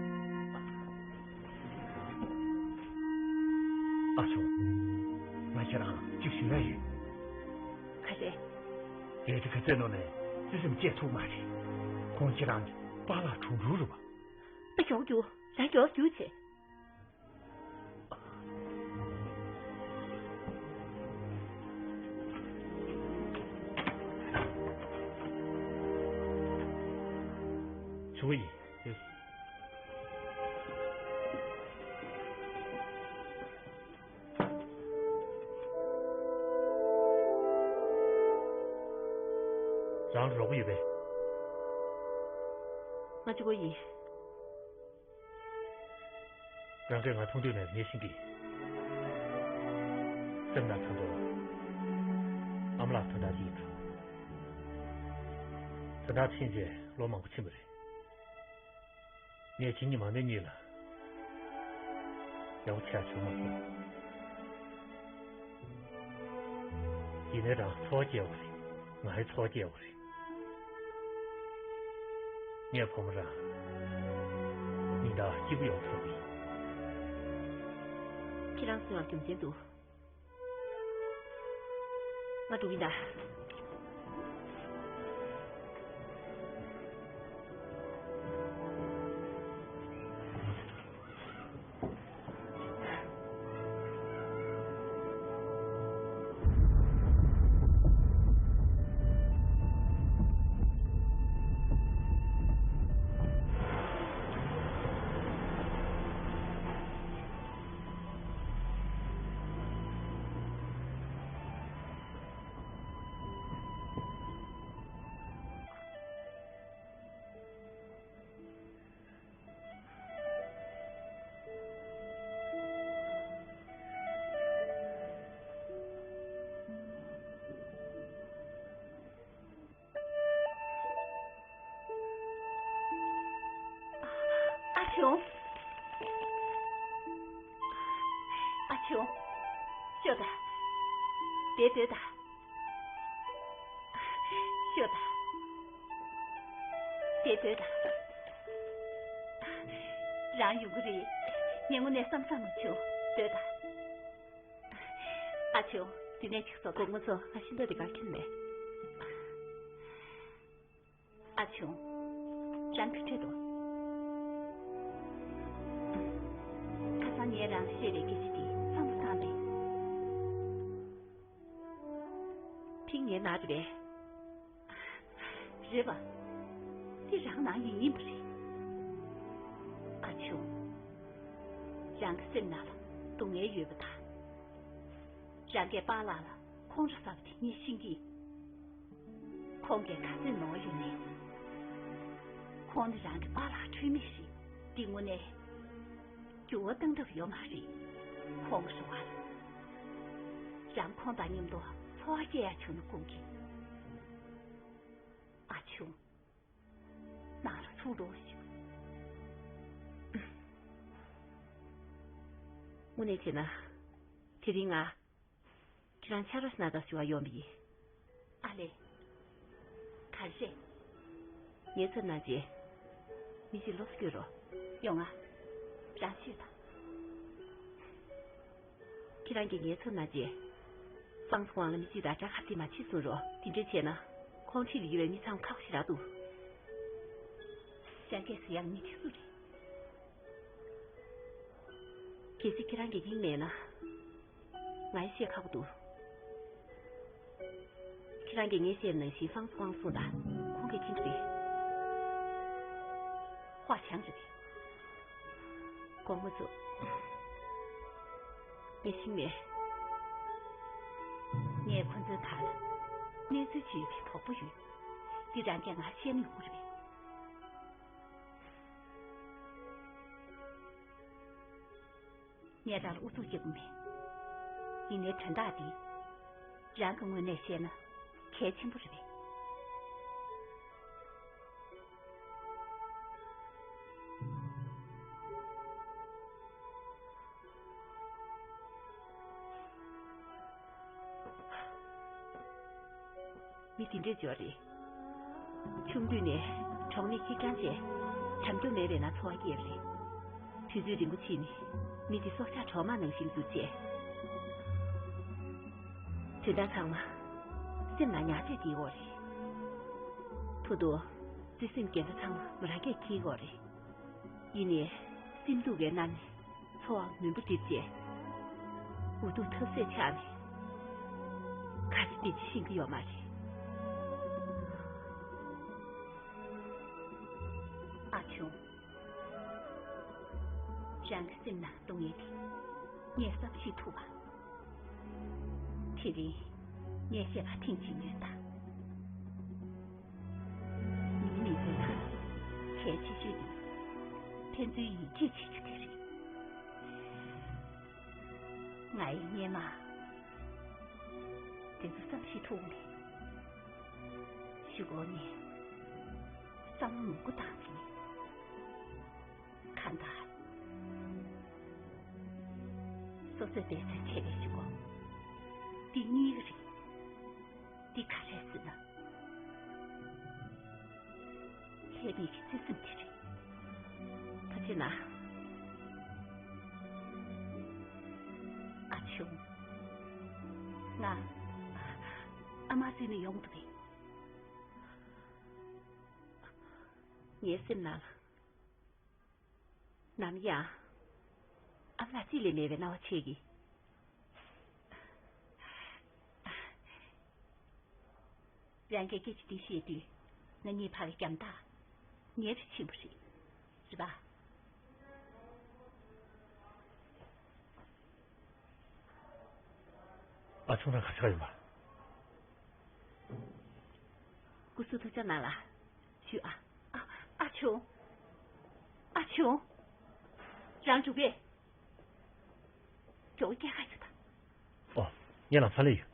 ཨ་ཆོ། ང་ཁྱེད་རང་གཅིག་ཞུ་ཡ་ཡོད། ག་རེ། རེད་དེ་ག་ཚོད་ནོར་ནས་བརྩེ་སེམས་སྐྱེ་ཐུབ་མ་རེད། ཁོང་ཁྱེད་རང་གི་པཱ་ལགས་དྲུང་དྲུང་རེད་པ། ད་མགྱོགས་རྒྱུགས། རང་མགྱོགས་རྒྱུགས་བྱེད། ཆུ་བོ་ཡིན། རང་རོགས་པ་ཡོད་པས། ང་གཅིག་པོ་ཡིན། རང་གིས་ང་མཐོང་དུས་ནས་ངས་ཤེས་ཀྱི། སེམས་ནང་ད་དུང་ཨ་མ་ལགས་དོན་དག་ཅིག་འདུག། དོན་དག་ཕྱིན་རྗེས་ལོ་མང་པོ་ཕྱིན་པ་རེད། ངས་ཁྱེད་གཉིས་མ་ནས་གཉིད་ལ་ཡག་པོ་བྱས་བྱུང་མ་སོང་། ཡིན་ནའི་རང་ཚོར་བ་སྐྱེ་བ་རེད། ང་ཡི་ཚོར་བ་སྐྱེ་བ་རེད། ངས་བུ་མོ་རང་ཉིན་ལྟར་སྐྱིད་པོ་ཡོང་ཐུབ་ཡིན། ཁྱེད་རང་སེམས་ལ་རྒྱུ་མཚན་འདུག། ང་འགྲོ་གི་ཡིན་ད། ཆུང་། ཨ་ཆུང་། ཤོག་དང་། དེ་སྡོད་དང་། ཤོག་དང་། དེ་སྡོད་དང་། རང་ཡོང་གི་རེད། ངས་དངོས་གནས་བསམ་བསམ་མི་བྱུང་། སྡོད་དང་། ཨ་ཆུང་། དེ་ནས་ཅིག་བཟོ་དགོས། དགོང་མོ་ཚོ་ང་ཤིང་ཏོག་དེ་གར་ཁྱེར་མེད། ཨ་ཆུང་། རང་གིས་ཁྲིད་དོ། ཁ་སང་ངས་རང་བཤད་པའི་སྐད་ཆ་དེ་བསམ་བློ་བཏང་མེད། ཕིང་ངའི་ནང་རེད་པས། རེད་པ། དེ་རང་ནང་ཡིན་ཡིན་པ་རེད། ཨ་ཆུང་། རང་གི་སེམས་ནང་ལ་སྡུག་བསྔལ་ཡོད་པ་དང་། རང་གིས་པཱ་ལགས་ལ་ཁོང་ཁྲོ་ཟ་བ་དེ་ངས་ཤེས་ཀྱི་ཡིན། ཁོང་གིས་ག་ཚོད་ནོར་ཡོད་ནའི། ཁོང་ནི་རང་གི་པཱ་ལགས་འཁྲུལ་མེད་རེད། འདི་དངོས་གནས་འགྱུར་བ་གཏང་ཐབས་ཡོད་མ་རེད། ཁོང་གི་རེ་བ་ལ། རང་ཁོང་དང་མཉམ་དུ་འཚོ་བ་སྐྱེལ་ཡག་བྱུང་ན་དགོངས་ཀྱི། ཨ་ཆུང་། ནང་ལ་ཚུར་འགྲོ་ཞིག་དངོས་གནས་བྱས་ན། དེ་རིང་ང་། ཁྱེད་རང་ཕྱག་རོགས་གནང་དང་ཞུ་བར་ཡོང་བ་ཡིན། ཨ་ལས། ག་རེ་རེད། ངའི་ཚབ་གནང་རྗེས། མི་ཞིག་ལོགས་སུ་བསྐྱོད་རོགས། ཡོང་ང་། རང་ཤོད་དང་། ཁྱེད་རང་གིས་ངའི་ཚབ་གནང་རྗེས། ཧྥང་ཚུའང་ལ་མི་ཞིག་ར་སྤྲ་ཁ་ཏི་མ་ཕྱིན་གསུང་རོགས། དེ་འདྲ་བྱས་ན། ཁོང་ཁྲིད་ལ་ཡོད་པའི་མི་ཚང་ཁག་པོ་ཞེ་དྲག་འདུག་ཞལ་སྐད་ཟེར་ཡག་མི་དེ་སུ་རེད། གལ་སྲིད་ཁྱེད་རང་གིས་དབྱིངས་མེད་ན། ང་ཡི་བཤད་ཁག་པོ་འདུག་ཁྱེད་རང་གིས་ངས་བཤད་པ་ནང་བཞིན་ཧྥང་ཧྥང་གསུངས་དང་། ཁོང་གིས་མཁྱེན་གྱི་རེད། ཧྭ་ཆང་རེད་པས། དགོངས་མ་ཚོམས། ངས་ཤེས་མེད། ངས་ཁོ་ཚོའི་བར་ལ་གནས་ཚུལ་ཅིག་ཡོད་པའི་དོགས་པ་ཡོད། འདི་རང་གིས་ང་བཤད་ན་ཡོང་གི་རེད་པས། ངས་རང་ལ་ཨུ་ཚུགས་རྒྱག་གི་མེད། ཡིན་ནའི་དོན་དག་འདི་རང་གི་ངོས་ནས་བཤད་ན་གལ་ཆེན་པོ་རེད་པས། མི་དེ་འདྲས་འབྱོར་རེད། ཆུང་དུས་ནས་གྲོགས་མེད་གཅིག་རྐྱང་བྱས། བྱམས་སྐྱོང་མེད་པའི་ནང་འཚོ་བ་སྐྱེལ་བ་རེད། དུས་ཚོད་རིང་པོ་ཕྱིན་ནས་མི་དེ་སྲོག་ཆགས་གྲོག་མ་ནང་བཞིན་འགྱུར་བྱས། དོན་དག་ཚང་མ་སེམས་ནང་ཉར་བྱས་བསྡད་ཡོད་རེད། ཐུག་དུས་བརྩེ་སེམས་འགལ་ཟླ་ཚང་མ་མོ་རང་གིས་འཁྱེར་ཡོད་རེད། ཡིན་ནའི་སེམས་སྡུག་པའི་མནར་ནས། འཚོ་བ་མུན་པ་འགྲིབ་བྱས། འུ་ཐུག་ཐབས་ཟད་ཆགས་ནས། ག་རེ་བྱེད་ཀྱི་ཤེས་ཀྱི་ཡོད་མ་རེད། ཨ་ཆུང་། རང་གི་སེམས་ནང་སྡུག་བསྔལ་དེ་ངས་བསམ་ཤེས་ཐུབ་པ། དེ་རིང་ངས་བཤད་པ་ཐེངས་གཅིག་ཉོན་དང་། མིའི་མི་ཚེ་ནང་གལ་ཆེ་ཤོས་དེ་ཕན་ཚུན་ཡིད་ཆེས་བྱེད་རྒྱུ་དེ་རེད། ང་ཡིས་སྔོན་མ་དེ་ཚོ་བསམ་ཤེས་ཐུབ་མེད། གཞུག་གུ་ངས་བསམ་བློ་མང་པོ་བཏང་ཟིན། གང་ལྟར། སོ་སོས་འབད་བརྩོན་བྱས་པའི་གཞུག་གུ། འདི་གཉིས་ཀ་རེད། འདི་ག་རེ་ཟེར་ན། ལྷད་མེད་ཀྱི་བརྩེ་སེམས་དེ་རེད། ཕ་ཆེ་ན། ཨ་ཆུང་། ང་ཨ་མ་བརྩིས་ནས་ཡོང་འདུག་གས། ངའི་སེམས་ནང་ལ། ནམ་ཡང་ཨ་མ་ལགས་གཅིག་ལས་མེད་པའི་སྣང་བ་མཆེད་ཀྱི། རང་གིས་སྐད་ཆ་འདི་བཤད་དུས་ང་གཉིས་བར་གྱི་རྒྱང་ཐག་ཉེ་རུ་ཕྱིན་པ་རེད། རེད་པ། ཨ་ཆུང་རང་ག་ཆགས་ཡོད་པ། སྐུ་གཟུགས་ཐུགས་ཅག་གནང་ལ། ཞུ་ཨ། ཨ། ཨ་ཆུང་། ཨ་ཆུང་། རང་འགྲོ་གས། ཇོ་བོ་སྐྱེལ་ག་ཞུ་དང་། ཨོ། ངས་ལམ་སང་སླེབས་ཡོང་།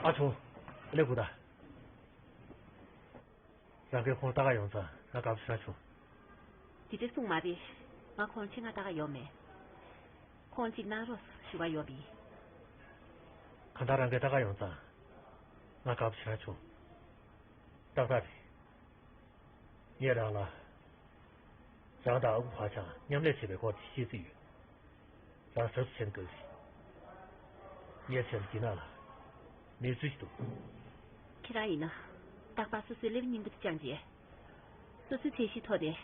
ཨ་ སླེབས་དགོས་ད། རང་གིས་ཁོང་ལྟ་ག་ཡོང་ཙང་ང་དགའ་པོ་ཞེ་དྲག་བྱུང་། དེ་འདྲ་གསུངས་མ་རེད། ང་ཁོང་ཆེད་མངགས་ལྟ་ག་ཡོང་མེད། ཁོང་ཅིག་གནང་རོགས་ཞུ་ག་ཡོང་བ་ཡིན། གང་ལྟར་རང་གིས་ལྟ་ག་ཡོང་ཙང་ང་དགའ་པོ་ཞེ་དྲག་བྱུང་། ཏག་ཏག་རེད། ངས་རང་ལ། རང་དང་ཨ་ཁུ་ཧྭ་ཆང་མཉམ་ལས་བྱས་པའི་སྐོར་དེ་བཤད་རྩིས་ཡོད། རང་གཟབ་གཟབ་བྱས་ན་དགའ་གི་རེད། ངས་བྱས་ན་དེ་ནང་ལ་གནས་ཚུལ་ཞིག་འདུག་ཁྱེད་རང་ཡིན་ན་རྟག་པར་སོ་སོའི་ཀླད་པ་རྙིང་པ་དེ་བཅངས་རྗེས། སོ་སོའི་ཚད་གཞིའི་ཐོག་ནས་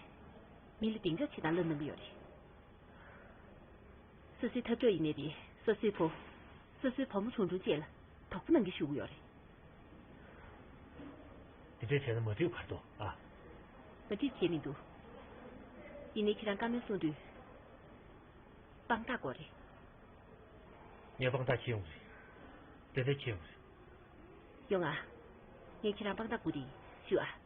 མི་ལ་སྡིངས་ཆ་བྱེད་སྟངས་བསླབ་གནང་གི་ཡོད་རེད། སོ་སོའི་འཐབ་གྲོགས་ཡིན་ནའི་རེད། སོ་སོའི་བུ། སོ་སོའི་བུ་མོ་ཆུང་ཆུང་བཅས་ལ་དོགས་པ་གནང་གི་བཞུགས་ཀྱི་ཡོད་རེད། འདི་འདྲས་བྱས་ན་མ་འགྲིག་པ་རེད་དོ་ཨ། མ་འགྲིག་བྱས་མི་འདུག་ཡིན་ནའི་ཁྱེད་རང་བཀའ་མོལ་གསུང་དུས། དཔང་རྟགས་དགོས་རེད། ངས་དཔང་རྟགས་ཁྱེར་ཡོང་གི་རེད། ཏན་ཏན་ཁྱེར་ཡོང་གི་རེད། ཡོང་ཨ། ངས་ཁྱེད་རང་དཔང་རྟགས་དགོས་དེ་ཞུ་ཨ།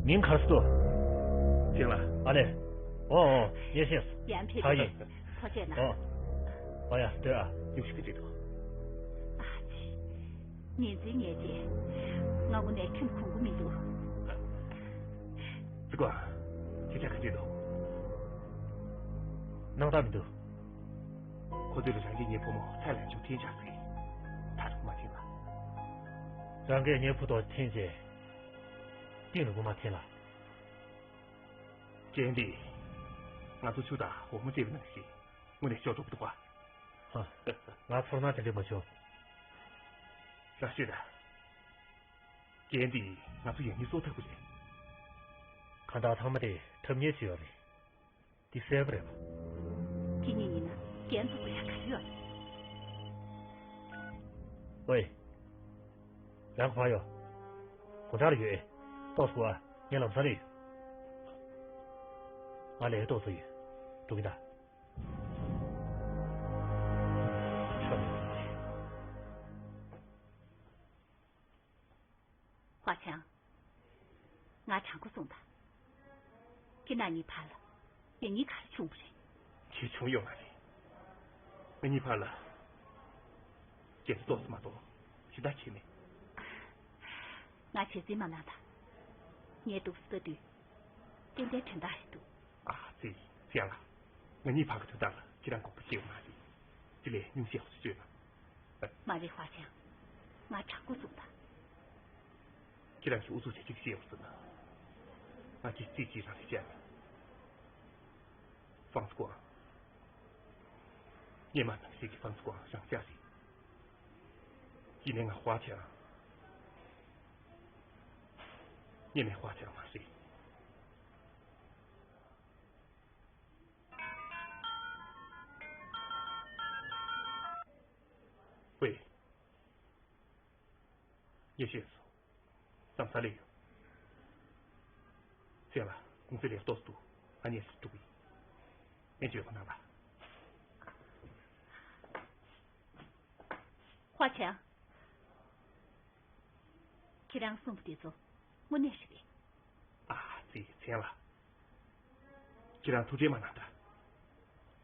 མིང་ག་རེ་ཟེར་དོ། ཅིང་ལ། ཨ་ལེ། ཨོ་ཨོ་ཡེ་ཤེས། ཡང་ཕེབས་ཐག་ཡིན། ཐུགས་རྗེ་གནང་། ཨོ། ཨོ་ཡ་སྡོད་ཨ། ཉུག་ཤིག་གི་འདྲེ་དོ། ཨ་ཙི། ཉིན་མཚན་ངས་བྱས། ང་དངོས་གནས་ཁྱོད་གོམས་ཀྱི་མི་འདུག་ཙི་ཀོ། ཁྱེད་ཅག་ག་འདྲས་འདུག་སྣང་དག་མི་འདུག་ཁོ་ཚོས་རང་གིས་ངའི་བུ་མོ་ཚ་ལན་ཆུང་འཐེན་ཆགས་ཟིག་ད་རུང་མ་འཐེན་ལ། རང་གིས་ངའི་བུ་དོ་འཐེན་རྗེས། གཏིང་རིང་པོ་མ་འཐེན་ལ། རྐྱེན་འདི། ང་ཚོ་ཆུ་དང་འོ་མ་བཅས་པའི་ནང་བཞིན་དངོས་གནས་ཤོར་འགྲོ་གི་འདུག་ག་ཧ། ང་ཚོར་སྣང་དེ་འདྲས་མ་བྱུང་། རང་ཤོད་དང་། རྐྱེན་འདི་ང་ཚོ་ཡང་སྙིང་གསོ་ཐུབ་ཀྱི་རེད། གང་ལྟར་ཐ་མ་དེ་ཐབས་ཉེས་ཅིག་ཡོད་རེད། འདི་གསལ་པོ་རེད་པ། དེ་གཉིས་ཡིན་ན་རྒྱན་དུ་དགོས་ཡ་ག་རེ་ཡོད་རེད། ཝེ། རང་ག་པར་ཡོད། དགོང་དག་ལ་ཡོད་ཨེ། ཏོག་ཙམ་སྒུག་ཨ། ངས་ལམ་སང་སླེབས་ཡོང་། ང་ལས་ཀ་ཏོག་ཙམ་ཡོད། འགྲོ་གི་ད། ཆོག་ནས། ཧྭ་ཆང་། ང་དྲང་པོ་གསུངས་དང་། ཁྱེད་རྣམ་གཉིས་བར་ལ་ཡང་སྙིང་ག་རེ་བྱུང་བ་རེད། ཅི་བྱུང་ཡོད་མ་རེད། ང་གཉིས་བར་ལ་འགལ་ཟླ་ཏོག་ཙམ་མ་གཏོགས་གཞན་དག་བྱས་མེད། ང་བྱས་རྗེས་མ་གནང་དང་། ངས་འདུག་སེ་ལྟ་དུས་ཏན་ཏན་དོན་དག་རེད་འདུག་ཨ་ཙི། ཚེ་ལ། ང་གཉིས་བར་གྱི་དོན་དག་ལ་ཁྱེད་རང་དགོངས་པ་བཞེས་ཡོད་མ་རེད། དེ་ལས་སྙུང་གཞི་ཡག་པོ་ཞིག་བཅོས་ན། མ་རེད་ཧྭ་ཆང་། ང་དྲང་པོ་གསུངས་དང་། ཁྱེད་རང་གིས་ཨུ་ཚུགས་བྱེད་ཀྱི་ཞིག་བཤད་ཡོང་སྲིད་ན། ང་གིས་རྩིས་ཀྱིས་རང་ལ་བཤད་ན། ཧྥང་ཙི་ཀོང་། སྔོན་མ་ནང་བཞིན་གྱི་ཧྥང་ཙི་ཀོང་རང་ཅག་རེད། ཡིན་ནའི་ང་ཧྭ་ཆང་། སྔོན་མའི་ཧྭ་ཆང་མ་རེད། ཝེ། ཡེ་ཤེས་སོ། ལམ་སང་སླེབས་ཡོང་། ཚེ་ལ་གུང་སེང་ལས་ཏོག་ཙམ་འདུག་ང་གཉིས་སུ་འགྲོ་གི་ཡིན། ངས་བརྗོད་པ་གནང་ལ། ཧྭ་ཆང་། ཁྱེད་རང་གསུངས་པ་དེ་ཚོ་དངོས་གནས་རེད་པས། ཨ་ཙི་ཚེ་ལ། ཁྱེད་རང་ཐུགས་ཁྲལ་མ་གནང་དང་།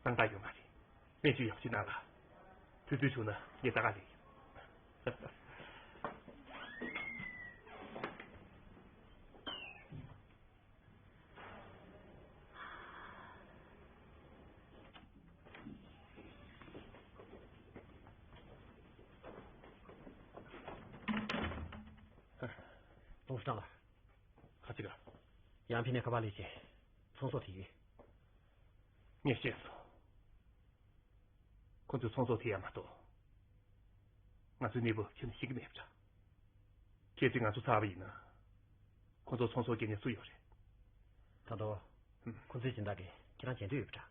སྣང་དག་ཡོད་མ་རེད། སྨན་བཅོས་ཡག་ཞིག་གནང་ལ། དུས་ཚོད་བྱུང་ན་ངས་ད་ག་ལས་ཡིན། ཏོང་ཧྲི་ལགས། ཁ་ཅིག་ག་ཡང་ཕི་ནས་ཁ་པར་ལས་བྱེད། ཚོང་ཟོག་དེ་ཡོད། ངས་ཤེས་སོང་། ཁོ་ཚོས་ཚོང་ཟོག་དེ་ཡང་མ་གཏོགས། ང་ཚོའི་གནས་བབ་ཁྱོན་ནས་ཤེས་ཀྱི་མེད་པ་འདྲ། གལ་སྲིད་ང་ཚོ་ཚར་བ་ཡིན་ན། ཁོ་ཚོ་ཚོང་ཟོག་སྐྱེལ་མཁན་སུ་ཡོད་རེད། ད་དུང་། ཧུམ། ཁོ་ཚོའི་སྦྱིན་བདག་གིས་ཁྱེད་རང་མཇལ་འདོད་ཡོད་པ་འདྲ།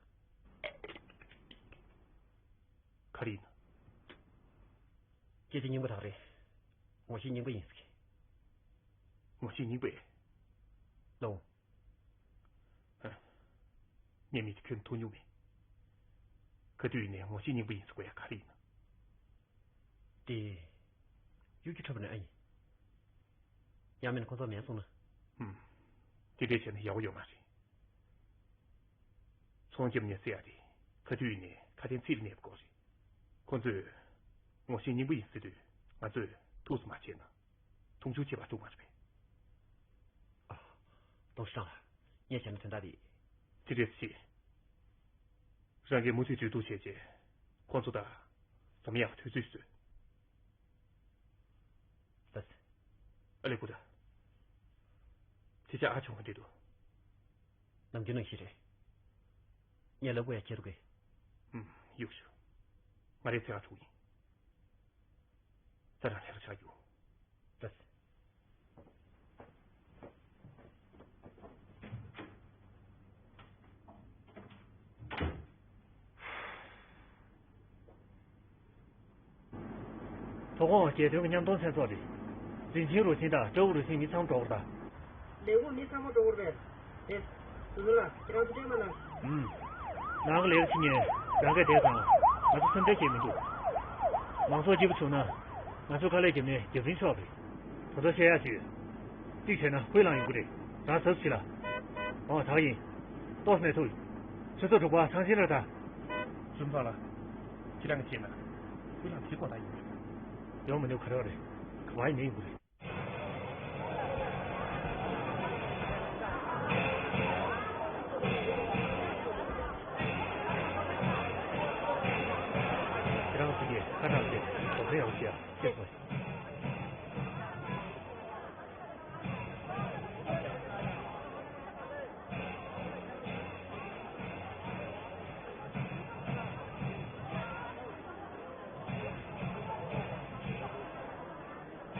ག་རེ་ཡིན་ན། སྐད་ཆ་སྙན་པོ་དག་རེད། ངོ་ཤེས་སྙིང་པོ་ཡིན་ཟེར་གི། ངོ་ཤེས་སྙིང་པོ་ཨེ། ལོང་། ངས་མི་དེ་ཁྱོན་ཐུག་མྱོང་མེད། ག་དུས་ཡིན་ནའི་ངོ་ཤེས་སྙིང་པོ་ཡིན་ཟེར་དགོས་ཡ་ག་རེ་ཡིན་ན། དེ། གཡོ་སྒྱུ་འཁྲབ་པ་ནི་ཨ་ཡིན། ཡང་མིན་ཁོ་ཚོ་མེད་སོང་ན། ཧུམ། དེ་འདྲས་བྱས་ན་ཡག་པོ་ཡོད་མ་རེད། ཚོང་རྒྱབ་ནས་ཟེར་ཡ་དེ་ག་དུས་ཡིན་ནའི་ཁ་དན་ཚིག་ལ་གནས་པ་དགོས་རེད། ཁོ་ཚོས་ངོ་ཤེས་སྙིང་པོ་ཡིན་ཟེར་དུས་ང་ཚོས་ཐུགས་སུ་མ་བྱས་ན། མཐོང་ཆུང་བྱེད་པ་ཐུབ་མ་རེད་པས། ཨ། ཏོང་ཧྲི་ཀྲང་ལགས། ངས་བྱས་ན་དོན་དག་འདི། དེ་འདྲས་བྱེད། རང་གིས་མུ་མཐུད་ཇུས་གཏོགས་བྱས་རྗེས་ཁོང་ཚོ་དང་འཛོམས་ཡག་དུས་ཚོད་བཟོས། ལགས། ཨ་ལེ་པུ་ཏ། ཁྱེད་ཅག་ཨ་ཆུང་ག་འདྲས་འདུག་ནམ་རྒྱུན་ནང་བཞིན་རེད། ངས་ལབ་དགོས་ཡ་ཁྱེད་རུ་གི། ཧུམ། གཡུག་ཞུ། ང་རའི་ཚེ་ག་ཐུག་ཡིན། ད་རང་ལས་ཀ་ཆགས་རྒྱུ། ལགས། དོ་དགོང་རྒྱལ་སྟོན་གྱི་མཉམ་གཏོང་མཚན་ཚོགས་རེད། རིན་ཆེན་རུ་ཆེན་དང་ཀྲོའུ་རུ་ཆེན་གཉིས་ཚང་མ་འགྲོ་དགོས་རེད་ད། ལས་ཁུངས་མི་ཚང་མ་འགྲོ་དགོས་རེད་པས། དེ། ཙུང་ཙུང་ལགས་ཁྱེད་རང་ཚོ་སྤྲད་མ་གནང་། ཨུམ། ནང་གི་ལས་ཀ་བྱེད་མཁན་རང་སྐད་བསྡད་དང་། ང་ཚོ་སེམས་ཁྲལ་བྱེད་མི་འདུག་མང་ཚོགས་སྐྱིད་པོ་བྱུང་ན། ང་ཚོས་དཀའ་ལས་བརྒྱབ་ནས་རྒྱབ་རྟེན་ཆོག་རེད། ད་ལྟ་བཤད་ཡག་ཅིག་ཡོད། གཅིག་བྱས་ན་ཧུའེ་ལང་ཡོང་གི་རེད། རང་གཟབ་གཟབ་བྱེད་ལ། ཨོ་ད་ག་ཡིན། ཏོག་ཙམ་ནས་ཐུག་ཆུ་ཚོད་དྲུག་པ་ཐང་ཆེན་ལ་ད། ཙུང་ཙུང་ལགས། ཁྱེད་རང་གིས་བྱས་ན། ཧུའེ་ལང་དེ་ཀོ་ད་ཡིན་པས། ཡོང་མི་ནུས་ག་རེ་རེད། ག་བ་ཡིན་ནས་ཡོང་གི་རེད། ཁྱེད་རང་ཚོ་གིས་ཁ་གྲགས་ཏེ་རྡོག་རྫིས་ཡང་བྱེད་ཡ་ཤེས་སོང་།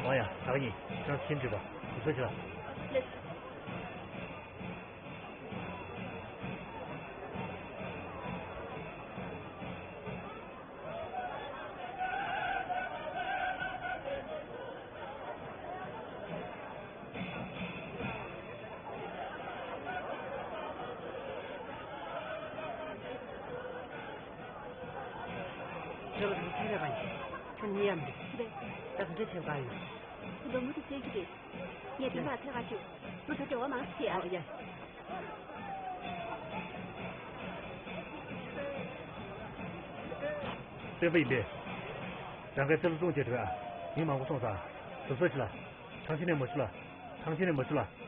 ཨོ་ཡ། ད་ག་ཡིན། ཁྱེད་རང་ཚོ་ཁྱིམ་འགྲུལ་པ། དུས་ཚོད་ཅི་ལ། ལགས། ཁྱོད་ལ་ཁྱོད་ཚན་རེ་བ་ཡིན། ཁྱོད་ཉེ་ཡམ་རེད། རེད། ད་ག་འདྲ་བྱེད་ག་ཡོད། ཁོ་ལོ་མུ་མཐུད་བཙལ་གྱི་རེད། ངས་དེ་ལ་ཐད་ཀར་བཅུག་ང་ཚོ་འབྲེལ་བ་མང་ཙམ་བྱེད་ཨ། ཨོ་ཡ། སེམས་པ་ཡིན་པས། རང་གའི་སེམས་ལ་བཙོང་བྱེད་འགྲོ་ཨ། མི་མང་པོ་སོང་ཙང་། གཟབ་གཟབ་བྱེད་ལ། ཐང་ཆེན་ནས་མ་ཆུ་ལ། ཐང་ཆེན་ནས་མ་ཆུ་ལ།